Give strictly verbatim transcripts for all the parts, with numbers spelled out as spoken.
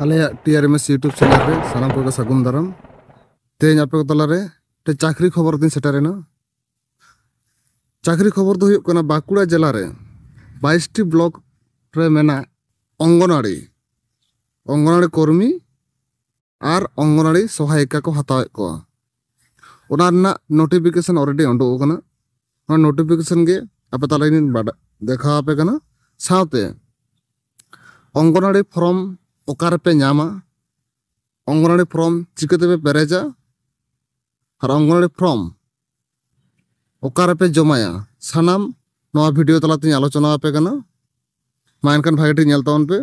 ᱟᱞᱮᱭᱟᱜ ᱴᱤ ᱟᱨ M S YouTube channel ᱨᱮ ᱥᱟᱱᱟᱢ ᱠᱚᱜᱮ ᱥᱟᱹᱜᱩᱱ ᱫᱟᱨᱟᱢ᱾ ᱛᱮᱦᱮᱧ ᱟᱯᱮ ᱠᱚ ᱛᱟᱞᱟᱨᱮ ᱢᱤᱫᱴᱮᱱ ᱪᱟᱹᱠᱨᱤ ᱠᱷᱚᱵᱚᱨ ᱫᱚᱧ ᱥᱮᱴᱮᱨᱮᱱᱟ᱾ ᱪᱟᱹᱠᱨᱤ ᱠᱷᱚᱵᱚᱨ ᱫᱚ ᱦᱩᱭᱩᱜ ᱠᱟᱱᱟ, ᱵᱟᱸᱠᱩᱲᱟ ᱡᱮᱞᱟ ᱨᱮ ᱵᱟᱭᱤᱥ ᱴᱤ ᱵᱞᱚᱠ ᱨᱮ ᱢᱮᱱᱟᱜ ᱚᱝᱜᱚᱱᱣᱟᱲᱤ, ᱚᱝᱜᱚᱱᱣᱟᱲᱤ ᱠᱚᱨᱢᱤ ᱟᱨ ᱚᱝᱜᱚᱱᱣᱟᱲᱤ ᱥᱚᱦᱟᱭᱤᱠᱟ ᱠᱚ ᱦᱟᱛᱟᱣᱮᱫ ᱠᱚᱣᱟ᱾ ᱚᱱᱟ ᱨᱮᱱᱟᱜ ᱱᱳᱴᱤᱯᱷᱤᱠᱮᱥᱚᱱ ᱚᱞᱨᱮᱰᱤ ᱩᱰᱩᱠ ᱟᱠᱟᱱᱟ᱾ ᱚᱱᱟ ᱱᱳᱴᱤᱯᱷᱤᱠᱮᱥᱚᱱ ᱜᱮ ᱟᱯᱮ ᱛᱟᱞᱟᱨᱤᱧ ᱵᱟᱰ-, ᱫᱮᱠᱷᱟᱣ ᱟᱯᱮ ᱠᱟᱱᱟ᱾ ᱥᱟᱶᱛᱮ ᱚᱝᱜᱚᱱᱣᱟᱲᱤ ᱯᱷᱚᱨᱢ ᱚᱠᱟ ᱨᱮᱯᱮ ᱧᱟᱢᱟ, ᱚᱝᱜᱚᱱᱣᱟᱲᱤ ᱯᱷᱚᱨᱢ ᱪᱤᱠᱟᱹ ᱛᱮᱯᱮ ᱯᱮᱨᱮᱡᱟ ᱟᱨ ᱚᱝᱜᱚᱱᱣᱟᱲᱤ ᱯᱷᱚᱨᱢ ᱚᱠᱟ ᱨᱮᱯᱮ ᱡᱚᱢᱟᱭᱟ, ᱥᱟᱱᱟᱢ ᱱᱚᱣᱟ ᱵᱷᱤᱰᱤᱭᱳ ᱛᱟᱞᱟᱛᱮᱧ ᱟᱞᱳᱪᱚᱱᱟ ᱟᱯᱮ ᱠᱟᱱᱟ᱾ ᱢᱟ ᱮᱱᱠᱷᱟᱱ ᱵᱷᱟᱜᱮ ᱴᱷᱤᱠ ᱧᱮᱞ ᱛᱟᱵᱚᱱ ᱯᱮ᱾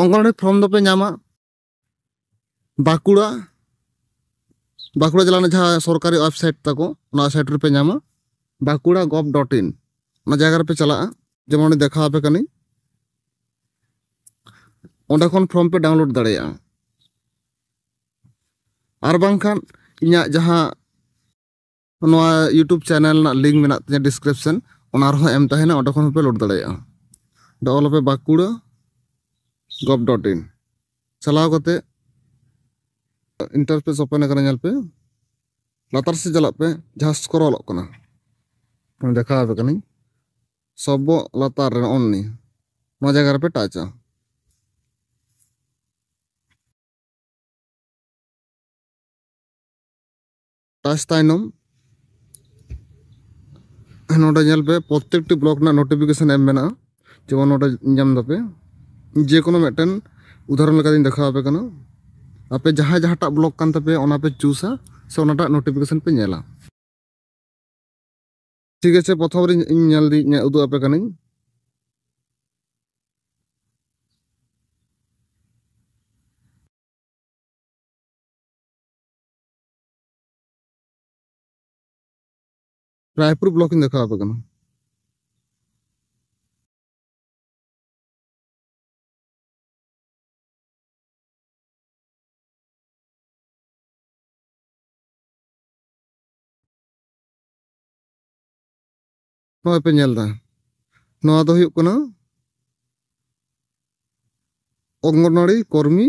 ᱚᱝᱜᱚᱱᱣᱟᱲᱤ ᱯᱷᱚᱨᱢ ᱫᱚᱯᱮ ᱧᱟᱢᱟ ᱵᱟᱸᱠᱩᱲᱟ, ᱵᱟᱸᱠᱩᱲᱟ ᱡᱮᱞᱟ ᱨᱮᱱᱟᱜ ᱡᱟᱦᱟᱸ ᱥᱚᱨᱠᱟᱨᱤ ᱣᱮᱵᱥᱟᱭᱤᱴ ᱛᱟᱠᱚ, ᱚᱱᱟ ᱣᱮᱵᱥᱟᱭᱤᱴ ᱨᱮᱯᱮ ᱧᱟᱢᱟ, ᱵᱟᱸᱠᱩᱲᱟ ᱜᱚᱵᱷ ᱰᱚᱴ ᱤᱱ᱾ ᱚᱱᱟ ᱡᱟᱭᱜᱟ ᱨᱮᱯᱮ ᱪᱟᱞᱟᱜᱼᱟ, ᱡᱮᱢᱚᱱ ᱚᱸᱰᱮ ᱫᱮᱠᱷᱟᱣ ᱟᱯᱮ ᱠᱟᱹᱱᱟᱹᱧ᱾ ᱚᱸᱰᱮ ᱠᱷᱚᱱ ᱯᱷᱚᱨᱢ ᱯᱮ ᱰᱟᱣᱩᱱᱞᱳᱰ ᱫᱟᱲᱮᱭᱟᱜᱼᱟ᱾ ᱟᱨ ᱵᱟᱝᱠᱷᱟᱱ ᱤᱧᱟᱹᱜ ᱡᱟᱦᱟᱸ ᱱᱚᱣᱟ YouTube ᱪᱮᱱᱮᱞ ᱨᱮᱱᱟᱜ ᱞᱤᱝᱠ ᱢᱮᱱᱟᱜ ᱛᱤᱧᱟᱹ ᱰᱤᱥᱠᱨᱤᱯᱥᱚᱱ, ᱚᱱᱟ ᱨᱮᱦᱚᱸ ᱮᱢ ᱛᱟᱦᱮᱱᱟ, ᱚᱸᱰᱮ ᱠᱷᱚᱱ ᱦᱚᱸᱯᱮ ᱞᱳᱰ ᱫᱟᱲᱮᱭᱟᱜᱼᱟ᱾ ᱚᱸᱰᱮ ᱚᱞ ᱟᱯᱮ ᱵᱟᱸᱠᱩᱲᱟ ᱜᱚᱵᱷ ᱰᱚᱴ ᱤᱱ᱾ ᱪᱟᱞᱟᱣ ᱠᱟᱛᱮ ᱤᱱᱴᱟᱨᱯᱷᱮᱥ ᱳᱯᱮᱱ ᱟᱠᱟᱱᱟ, ᱧᱮᱞ ᱯᱮ᱾ ᱞᱟᱛᱟᱨ ᱥᱮᱫ ᱪᱟᱞᱟᱜ ᱯᱮ, ᱡᱟᱦᱟᱸ ᱥᱠᱨᱚᱞᱚᱜ ᱠᱟᱱᱟ, ᱫᱮᱠᱷᱟᱣ ᱟᱯᱮ ᱠᱟᱹᱱᱟᱹᱧ᱾ ᱥᱚᱵᱚ ᱞᱟᱛᱟᱨ ᱨᱮ ᱱᱚᱜᱼᱚ ᱱᱤᱭᱟᱹ, ᱱᱚᱣᱟ ᱡᱟᱭᱜᱟ ᱨᱮᱯᱮ ᱴᱟᱪᱟ᱾ ᱴᱟᱪ ᱛᱟᱭᱱᱚᱢ ᱱᱚᱰᱮ ᱧᱮᱞ ᱯᱮ, ᱯᱨᱚᱛᱛᱮᱠᱴᱤ ᱵᱞᱚᱠ ᱨᱮᱱᱟᱜ ᱱᱳᱴᱤᱯᱷᱤᱠᱮᱥᱚᱱ ᱮᱢ ᱢᱮᱱᱟᱜᱼᱟ᱾ ᱡᱮᱢᱚᱱ ᱱᱚᱰᱮ ᱧᱟᱢ ᱫᱟᱯᱮ, ᱡᱮ ᱠᱳᱱᱳ ᱢᱤᱫᱴᱮᱱ ᱩᱫᱟᱦᱚᱨᱚᱱ ᱞᱮᱠᱟᱛᱤᱧ ᱫᱮᱠᱷᱟᱣ ᱟᱯᱮ ᱠᱟᱱᱟ᱾ ᱟᱯᱮ ᱡᱟᱦᱟᱸᱭ ᱡᱟᱦᱟᱸᱴᱟᱜ ᱵᱞᱚᱠ ᱠᱟᱱ ᱛᱟᱯᱮᱭᱟ, ᱚᱱᱟ ᱯᱮ ᱪᱩᱥᱟ, ᱥᱮ ᱚᱱᱟᱴᱟᱜ ᱱᱳᱴᱤᱯᱷᱤᱠᱮᱥᱚᱱ ᱯᱮ ᱧᱮᱞᱟ᱾ ᱴᱷᱤᱠ ᱟᱪᱷᱮ, ᱯᱨᱚᱛᱷᱚᱢ ᱨᱮ ᱤᱧ ᱧᱮᱞ ᱫᱤᱧ, ᱩᱫᱩᱜ ᱟᱯᱮ ᱠᱟᱹᱱᱟᱹᱧ᱾ ᱨᱟᱭᱯᱩᱨ ᱵᱞᱚᱠ ᱤᱧ ᱫᱮᱠᱷᱟᱣ ᱟᱯᱮ ᱠᱟᱱᱟ᱾ ᱱᱚᱜᱼᱚᱭ ᱯᱮ ᱧᱮᱞ ᱮᱫᱟ, ᱱᱚᱣᱟ ᱫᱚ ᱦᱩᱭᱩᱜ ᱠᱟᱱᱟ ᱚᱝᱜᱚᱱᱣᱟᱲᱤ ᱠᱚᱨᱢᱤ,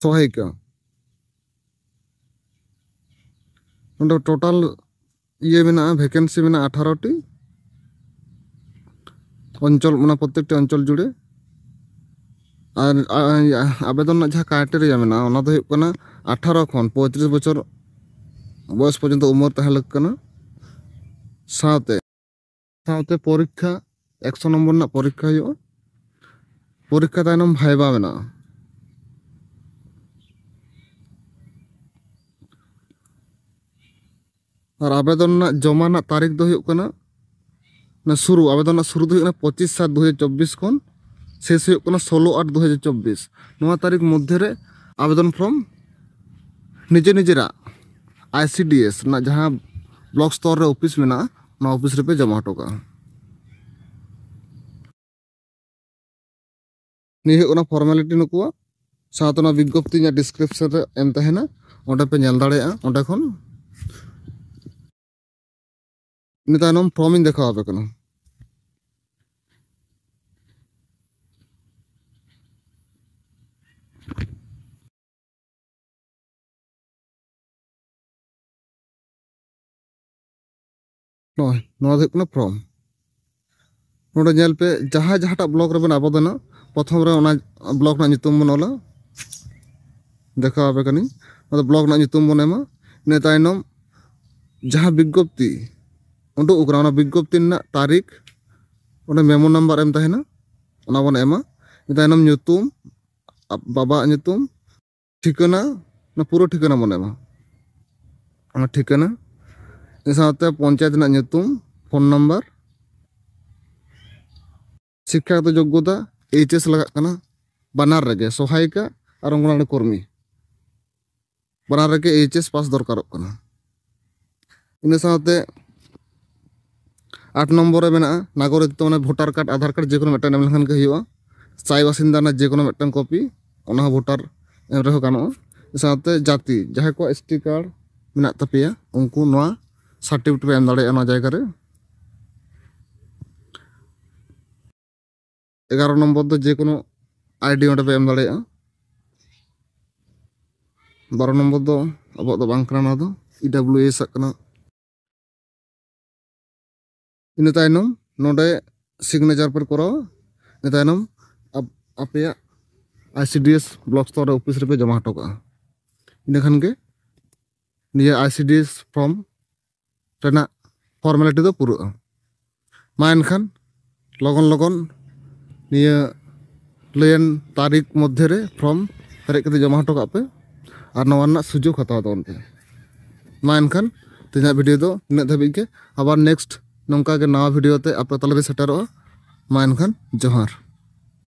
ᱥᱚᱦᱟᱭᱤᱠᱟ᱾ ᱱᱚᱰᱮ ᱴᱳᱴᱟᱞ ᱤᱭᱟᱹ ᱢᱮᱱᱟᱜᱼᱟ, ᱵᱷᱮᱠᱮᱱᱥᱤ ᱢᱮᱱᱟᱜᱼᱟ ᱟᱴᱷᱟᱨᱚ ᱴᱤ ᱚᱧᱪᱚᱞ, ᱚᱱᱟ ᱯᱨᱚᱛᱛᱮᱠᱴᱤ ᱚᱧᱪᱚᱞ ᱡᱩᱲᱮ᱾ ᱟᱨ, ᱟᱨ ᱟᱵᱮᱫᱚᱱ ᱨᱮᱱᱟᱜ ᱡᱟᱦᱟᱸ ᱠᱨᱟᱭᱴᱮᱨᱤᱭᱟ ᱢᱮᱱᱟᱜᱼᱟ, ᱚᱱᱟ ᱫᱚ ᱦᱩᱭᱩᱜ ᱠᱟᱱᱟ ᱟᱴᱷᱟᱨᱚ ᱠᱷᱚᱱ ᱯᱚᱸᱭᱛᱨᱤᱥ ᱵᱚᱪᱷᱚᱨ ᱵᱚᱭᱚᱥ ᱯᱚᱨᱡᱚᱱᱛᱚ ᱩᱢᱮᱨ ᱛᱟᱦᱮᱸ ᱞᱟᱹᱠ ᱠᱟᱱᱟ᱾ ᱥᱟᱶᱛᱮ, ᱥᱟᱶᱛᱮ ᱯᱚᱨᱤᱠᱠᱷᱟ, ᱮᱠᱥᱚ ᱱᱚᱢᱵᱚᱨ ᱨᱮᱱᱟᱜ ᱯᱚᱨᱤᱠᱠᱷᱟ ᱦᱩᱭᱩᱜᱼᱟ᱾ ᱯᱚᱨᱤᱠᱠᱷᱟ ᱛᱟᱭᱱᱚᱢ ᱵᱷᱟᱭᱵᱟ ᱢᱮᱱᱟᱜᱼᱟ᱾ ᱟᱨ ᱟᱵᱮᱫᱚᱱ ᱨᱮᱱᱟᱜ ᱡᱚᱢᱟ ᱨᱮᱱᱟᱜ ᱛᱟᱹᱨᱤᱠᱷ ᱫᱚ ᱦᱩᱭᱩᱜ ᱠᱟᱱᱟ, ᱚᱱᱟ ᱥᱩᱨᱩ, ᱟᱵᱮᱫᱚᱱ ᱨᱮᱱᱟᱜ ᱥᱩᱨᱩ ᱫᱚ ᱦᱩᱭᱩᱜ ᱠᱟᱱᱟ ᱯᱚᱸᱪᱤᱥ ᱥᱟᱛ ᱫᱩ ᱦᱟᱡᱟᱨ ᱪᱚᱵᱵᱤᱥ ᱠᱷᱚᱱ, ᱥᱮᱥ ᱦᱩᱭᱩᱜ ᱠᱟᱱᱟ ᱥᱳᱞᱳ ᱟᱴ ᱫᱩ ᱦᱟᱡᱟᱨ ᱪᱚᱵᱵᱤᱥ᱾ ᱱᱚᱣᱟ ᱛᱟᱹᱨᱤᱠᱷ ᱢᱚᱫᱽᱫᱷᱮ ᱨᱮ ᱟᱵᱮᱫᱚᱱ ᱯᱷᱨᱚᱢ ᱱᱤᱡᱮ ᱱᱤᱡᱮᱨᱟᱜ ᱟᱭ ᱥᱤ ᱰᱤ ᱮᱥ ᱨᱮᱱᱟᱜ ᱡᱟᱦᱟᱸ ᱵᱞᱚᱠ ᱥᱛᱚᱨ ᱨᱮ ᱚᱯᱷᱤᱥ ᱢᱮᱱᱟᱜᱼᱟ, ᱚᱱᱟ ᱚᱯᱷᱤᱥ ᱨᱮᱯᱮ ᱡᱚᱢᱟ ᱦᱚᱴᱚ ᱠᱟᱜᱼᱟ᱾ ᱱᱤᱭᱟᱹ ᱦᱩᱭᱩᱜ ᱠᱟᱱᱟ ᱯᱷᱚᱨᱢᱟᱞᱤᱴᱤ ᱱᱩᱠᱩᱣᱟᱜ᱾ ᱥᱟᱶᱛᱮ ᱚᱱᱟ ᱵᱤᱜᱽᱜᱚᱯᱛᱤ ᱤᱧᱟᱹᱜ ᱰᱤᱥᱠᱨᱤᱯᱥᱚᱱ ᱨᱮ ᱮᱢ ᱛᱟᱦᱮᱱᱟ, ᱚᱸᱰᱮ ᱯᱮ ᱧᱮᱞ ᱫᱟᱲᱮᱭᱟᱜᱼᱟ᱾ ᱚᱸᱰᱮ ᱠᱷᱚᱱ ᱤᱱᱟᱹ ᱛᱟᱭᱱᱚᱢ ᱯᱷᱨᱚᱢ ᱤᱧ ᱫᱮᱠᱷᱟᱣ ᱟᱯᱮ ᱠᱟᱱᱟ᱾ ᱱᱚᱜᱼᱚᱭ ᱱᱚᱣᱟ ᱫᱚ ᱦᱩᱭᱩᱜ ᱠᱟᱱᱟ ᱯᱷᱨᱚᱢ᱾ ᱱᱚᱰᱮ ᱧᱮᱞ ᱯᱮ, ᱡᱟᱦᱟᱸᱭ ᱡᱟᱦᱟᱸᱴᱟᱜ ᱵᱞᱚᱠ ᱨᱮᱵᱮᱱ ᱟᱵᱮᱫᱚᱱᱟ, ᱯᱨᱚᱛᱷᱚᱢ ᱨᱮ ᱚᱱᱟ ᱵᱞᱚᱠ ᱨᱮᱱᱟᱜ ᱧᱩᱛᱩᱢ ᱵᱚᱱ ᱚᱞᱟ, ᱫᱮᱠᱷᱟᱣ ᱟᱯᱮ ᱠᱟᱹᱱᱟᱹᱧ᱾ ᱚᱱᱟ ᱵᱞᱚᱠ ᱨᱮᱱᱟᱜ ᱧᱩᱛᱩᱢ ᱵᱚᱱ ᱮᱢᱟ᱾ ᱤᱱᱟᱹ ᱛᱟᱭᱱᱚᱢ ᱡᱟᱦᱟᱸ ᱵᱤᱜᱽᱜᱚᱯᱛᱤ ᱩᱰᱩᱠ ᱟᱠᱟᱱᱟ, ᱚᱱᱟ ᱵᱤᱜᱽᱜᱚᱯᱛᱤ ᱨᱮᱱᱟᱜ ᱛᱟᱹᱨᱤᱠᱷ, ᱚᱸᱰᱮ ᱢᱮᱢᱳ ᱱᱟᱢᱵᱟᱨ ᱮᱢ ᱛᱟᱦᱮᱱᱟ, ᱚᱱᱟ ᱵᱚᱱ ᱮᱢᱟ᱾ ᱤᱱᱟᱹ ᱛᱟᱭᱱᱚᱢ ᱧᱩᱛᱩᱢ, ᱟ-, ᱵᱟᱵᱟᱣᱟᱜ ᱧᱩᱛᱩᱢ, ᱴᱷᱤᱠᱟᱹᱱᱟ, ᱚᱱᱟ ᱯᱩᱨᱟᱹ ᱴᱷᱤᱠᱟᱹᱱᱟ ᱵᱚᱱ ᱮᱢᱟ, ᱚᱱᱟ ᱴᱷᱤᱠᱟᱹᱱᱟ᱾ ᱤᱱᱟᱹ ᱥᱟᱶᱛᱮ ᱯᱚᱧᱪᱟᱭᱮᱛ ᱨᱮᱱᱟᱜ ᱧᱩᱛᱩᱢ, ᱯᱷᱳᱱ ᱱᱟᱢᱵᱟᱨ, ᱥᱤᱠᱠᱷᱟᱜᱚᱛᱚ ᱡᱳᱜᱽᱜᱚᱛᱟ, ᱮᱭᱤᱪ ᱮᱥ ᱞᱟᱜᱟᱜ ᱠᱟᱱᱟ, ᱵᱟᱱᱟᱨ ᱨᱮᱜᱮ ᱥᱚᱦᱟᱭᱤᱠᱟ ᱟᱨ ᱚᱝᱜᱚᱱᱣᱟᱲᱤ ᱠᱚᱨᱢᱤ, ᱵᱟᱱᱟᱨ ᱨᱮᱜᱮ ᱮᱭᱤᱪ ᱮᱥ ᱯᱟᱥ ᱫᱚᱨᱠᱟᱨᱚᱜ ᱠᱟᱱᱟ᱾ ᱤᱱᱟᱹ ᱥᱟᱶᱛᱮ ᱟᱴ ᱱᱚᱢᱵᱚᱨ ᱨᱮ ᱢᱮᱱᱟᱜᱼᱟ ᱱᱟᱜᱚᱨᱤᱠᱛᱚ, ᱢᱟᱱᱮ ᱵᱷᱳᱴᱟᱨ ᱠᱟᱨᱰ, ᱟᱫᱷᱟᱨ ᱠᱟᱨᱰ ᱡᱮᱠᱳᱱᱳ ᱢᱤᱫᱴᱟᱝ ᱮᱢ ᱞᱮᱠᱷᱟᱱ ᱜᱮ ᱦᱩᱭᱩᱜᱼᱟ᱾ ᱥᱟᱭ ᱵᱟᱥᱤᱱᱫᱟ ᱨᱮᱱᱟᱜ ᱡᱮᱠᱳᱱᱳ ᱢᱤᱫᱴᱟᱝ ᱠᱚᱯᱤ, ᱚᱱᱟ ᱦᱚᱸ ᱵᱷᱳᱴᱟᱨ ᱮᱢ ᱨᱮᱦᱚᱸ ᱜᱟᱱᱚᱜᱼᱟ᱾ ᱥᱟᱶᱛᱮ ᱡᱟᱹᱛᱤ, ᱡᱟᱦᱟᱸᱭ ᱠᱚᱣᱟᱜ ᱮᱥ ᱴᱤ ᱠᱟᱨᱰ ᱢᱮᱱᱟᱜ ᱛᱟᱯᱮᱭᱟ, ᱩᱱᱠᱩ ᱱᱚᱣᱟ ᱥᱟᱨᱴᱤᱯᱷᱤᱠᱮᱴ ᱯᱮ ᱮᱢ ᱫᱟᱲᱮᱭᱟᱜᱼᱟ ᱱᱚᱣᱟ ᱡᱟᱭᱜᱟ ᱨᱮ᱾ ᱮᱜᱟᱨᱚ ᱱᱚᱢᱵᱚᱨ ᱫᱚ ᱡᱮ ᱠᱳᱱᱳ ᱟᱭᱰᱤ ᱚᱸᱰᱮ ᱯᱮ ᱮᱢ ᱫᱟᱲᱮᱭᱟᱜᱼᱟ᱾ ᱵᱟᱨᱚ ᱱᱚᱢᱵᱚᱨ ᱫᱚ ᱟᱵᱚᱣᱟᱜ ᱫᱚ ᱵᱟᱝ ᱠᱟᱱᱟ, ᱱᱚᱣᱟ ᱫᱚ ᱤ ᱰᱟᱵᱞᱤᱭᱩ ᱮᱥ ᱟᱜ ᱠᱟᱱᱟ᱾ ᱤᱱᱟᱹ ᱛᱟᱭᱱᱚᱢ ᱱᱚᱰᱮ ᱥᱤᱜᱽᱱᱮᱪᱟᱨ ᱯᱮ ᱠᱚᱨᱟᱣᱟ᱾ ᱤᱱᱟᱹ ᱛᱟᱭᱱᱚᱢ ᱟᱯ- ᱟᱯᱮᱭᱟᱜ ᱟᱭ ᱥᱤ ᱰᱤ ᱮᱥ ᱵᱞᱚᱠ ᱥᱛᱚᱨ ᱨᱮ ᱚᱯᱷᱤᱥ ᱨᱮᱯᱮ ᱡᱚᱢᱟ ᱦᱚᱴᱚ ᱠᱟᱜᱼᱟ᱾ ᱤᱱᱟᱹ ᱠᱷᱟᱱ ᱜᱮ ᱱᱤᱭᱟᱹ ᱟᱭ ᱥᱤ ᱰᱤ ᱮᱥ ᱯᱷᱨᱚᱢ ᱨᱮᱱᱟᱜ ᱯᱷᱚᱨᱢᱟᱞᱤᱴᱤ ᱫᱚ ᱯᱩᱨᱟᱹᱜᱼᱟ᱾ ᱢᱟ ᱮᱱᱠᱷᱟᱱ ᱞᱚᱜᱚᱱ ᱞᱚᱜᱚᱱ ᱱᱤᱭᱟᱹ ᱞᱟᱹᱭᱮᱱ ᱛᱟᱹᱨᱤᱠᱷ ᱢᱚᱫᱽᱫᱷᱮ ᱨᱮ ᱯᱷᱨᱚᱢ ᱯᱮᱨᱮᱡ ᱠᱟᱛᱮ ᱡᱚᱢᱟ ᱦᱚᱴᱚ ᱠᱟᱜ ᱯᱮ ᱟᱨ ᱱᱚᱣᱟ ᱨᱮᱱᱟᱜ ᱥᱩᱡᱳᱜᱽ ᱦᱟᱛᱟᱣ ᱛᱟᱵᱚᱱ ᱯᱮ᱾ ᱢᱟ ᱮᱱᱠᱷᱟᱱ ᱛᱮᱦᱮᱧᱟᱜ ᱵᱷᱤᱰᱤᱭᱳ ᱫᱚ ᱤᱱᱟᱹᱜ ᱫᱷᱟᱹᱵᱤᱡ ᱜᱮ᱾ ᱟᱵᱟᱨ ᱱᱮᱠᱥᱴ ᱱᱚᱝᱠᱟ ᱜᱮ ᱱᱟᱣᱟ ᱵᱷᱤᱰᱤᱭᱳ ᱛᱮ ᱟᱯᱮ ᱛᱟᱞᱟᱨᱮ ᱥᱮᱴᱮᱨᱚᱜᱼᱟ᱾ ᱢᱟ ᱮᱱᱠᱷᱟᱱ ᱡᱚᱦᱟᱨ᱾